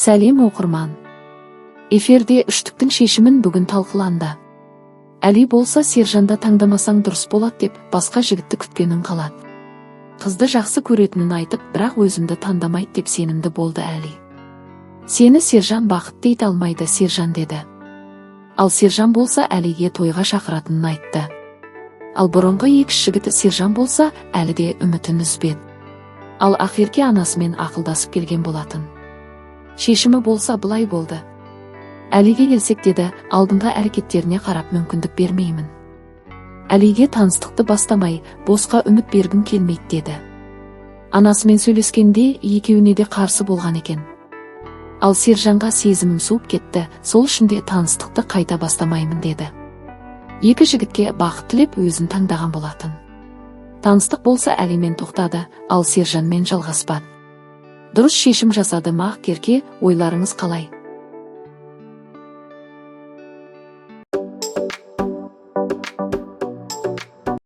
Сәлем, оқырман! Эфирде үштіктің шешімін бүгін талқыланды. Әли болса, Сержанда таңдамасаң дұрыс болады деп, басқа жігітті күткенін қалады. Қызды жақсы көретінін айтып, бірақ өзімді таңдамайды деп сенімді болды Әли. Сені Сержан бақытты ете алмайды, Сержан, деді. Ал Сержан болса, Әлиге тойға шақыратынын айтты. Ал бұрынғы екі жігіті Сержан болса, әлі де үмітін үзбеді. Ал Ақерке анасымен ақылдасып келген болатын. Шешімі болса былай болды. Әлиге келсек, деді, алдыңғы әрекеттеріне қарап мүмкіндік бермеймін. Әлиге таныстықты бастамай, босқа үміт бергім келмейді, деді. Анасымен сөйлескенде екеуіне де қарсы болған екен. Ал Сержанға сезімім суып кетті, сол үшін де таныстықты қайта бастамаймын, деді. Екі жігітке бақыт тілеп, өзін таңдаған болатын. Таныстық болса Әлимен тоқтады, ал Сержанмен жалғаспады. Дұрыс шешім жасады ма, Ақерке? Ойларыңыз қалай?